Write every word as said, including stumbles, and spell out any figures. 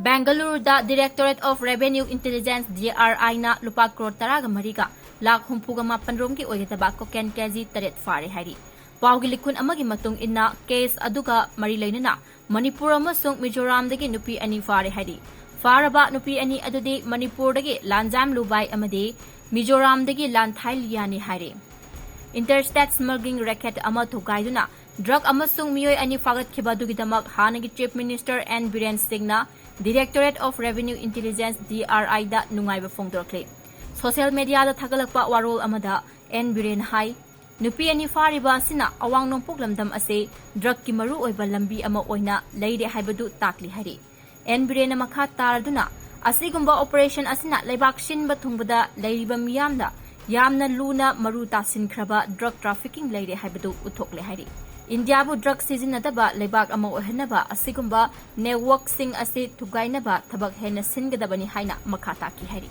ꯕꯦꯡꯒꯂꯨꯔꯨꯗ Directorate of Revenue Intelligence, D R I ꯅ ꯂꯨꯄꯥ ꯀ꯭ꯔꯣꯔ ꯇꯔꯥꯒ ꯃꯔꯤꯒ ꯂꯥꯈ ꯍꯨꯝꯐꯨꯒ ꯃꯥꯄꯟ ꯔꯣꯝꯒꯤ ꯑꯣꯏꯒꯗꯕ ꯀꯣꯀꯦꯟ ꯀꯦꯖꯤ ꯇꯔꯦꯠ ꯐꯥꯔꯦ ꯍꯥꯏꯔꯤ꯫ ꯄꯥꯎꯒꯤ ꯂꯤꯈꯨꯟ ꯑꯃꯒꯤ ꯃꯇꯨꯡ ꯏꯟꯅ, ꯀꯦꯁ ꯑꯗꯨꯒ ꯃꯔꯤ ꯂꯩꯅꯅ ꯃꯅꯤꯄꯨꯔ ꯑꯃꯁꯨꯡ ꯃꯤꯖꯣꯔꯥꯝꯗꯒꯤ ꯅꯨꯄꯤ ꯑꯅꯤ ꯐꯥꯔꯦ ꯍꯥꯏꯔꯤ꯫ ꯐꯥꯔꯕ ꯅꯨꯄꯤ ꯑꯅꯤ ꯑꯗꯨꯗꯤ ꯃꯅꯤꯄꯨꯔꯗꯒꯤ ꯂꯥꯟꯖꯥꯝ ꯂꯨꯕꯥꯏ ꯑꯃꯗꯤ ꯃꯤꯖꯣꯔꯥꯝꯗꯒꯤ ꯂꯥꯟꯊꯥꯏ ꯂꯤꯌꯥꯅꯤ ꯍꯥꯏꯔꯤ꯫ Interstate smuggling racket ꯑꯃ ꯊꯨꯒꯥꯏꯗꯨꯅ ꯗ꯭ꯔꯒ ꯑꯃꯁꯨꯡ ꯃꯤꯑꯣꯏ ꯑꯅꯤ ꯐꯥꯒꯠꯈꯤꯕ ꯑꯗꯨꯒꯤꯗꯃꯛ ꯍꯥꯟꯅꯒꯤ Chief Minister N ꯕꯤꯔꯦꯟ ꯁꯤꯡꯅ Directorate of Revenue Intelligence, D R I ꯗ ꯅꯨꯡꯉꯥꯏꯕ ꯐꯣꯡꯗꯣꯔꯛꯂꯦ꯫ ꯁꯣꯁꯤꯌꯦꯜ ꯃꯦꯗꯤꯌꯥꯗ ꯊꯥꯒꯠꯂꯛꯄ ꯋꯥꯔꯣꯜ ꯑꯃꯗ ꯑꯦꯟ ꯕꯤꯔꯦꯟ ꯍꯥꯏ, ꯅꯨꯄꯤ ꯑꯅꯤ ꯐꯥꯔꯤꯕ ꯑꯁꯤꯅ ꯑꯋꯥꯡ ꯅꯣꯡꯄꯣꯛ ꯂꯝꯗꯝ ꯑꯁꯤ ꯗ꯭ꯔꯒꯀꯤ ꯃꯔꯨꯑꯣꯏꯕ ꯂꯝꯕꯤ ꯑꯃ ꯑꯣꯏꯅ ꯂꯩꯔꯦ ꯍꯥꯏꯕꯗꯨ ꯇꯥꯛꯂꯤ ꯍꯥꯏꯔꯤ꯫ ꯑꯦꯟ ꯕꯤꯔꯦꯟꯅ ꯃꯈꯥ ꯇꯥꯔꯗꯨꯅ, ꯑꯁꯤꯒꯨꯝꯕ ꯑꯣꯄꯔꯦꯁꯟ ꯑꯁꯤꯅ ꯂꯩꯕꯥꯛ ꯁꯤꯟꯕ ꯊꯨꯡꯕꯗ ꯂꯩꯔꯤꯕ ꯃꯤꯌꯥꯝꯗ ꯌꯥꯝꯅ ꯂꯨꯅ ꯃꯔꯨ ꯇꯥꯁꯤꯟꯈ꯭ꯔꯕ ꯗ꯭ꯔꯒ ꯇ꯭ꯔꯥꯐꯤꯀꯤꯡ ꯂꯩꯔꯦ ꯍꯥꯏꯕꯗꯨ ꯎꯠꯊꯣꯛꯂꯦ ꯍꯥꯏꯔꯤ꯫ ꯏꯟꯗꯤꯌꯥꯕꯨ ꯗ꯭ꯔꯒ ꯁꯤꯖꯤꯟꯅꯗꯕ ꯂꯩꯕꯥꯛ ꯑꯃ ꯑꯣꯏꯍꯟꯅꯕ ꯑꯁꯤꯒꯨꯝꯕ ꯅꯦꯠꯋꯔꯛꯁꯤꯡ ꯑꯁꯤ ꯊꯨꯒꯥꯏꯅꯕ ꯊꯕꯛ ꯍꯦꯟꯅ ꯁꯤꯟꯒꯗꯕꯅꯤ ꯍꯥꯏꯅ ꯃꯈꯥ ꯇꯥꯈꯤ ꯍꯥꯏꯔꯤ꯫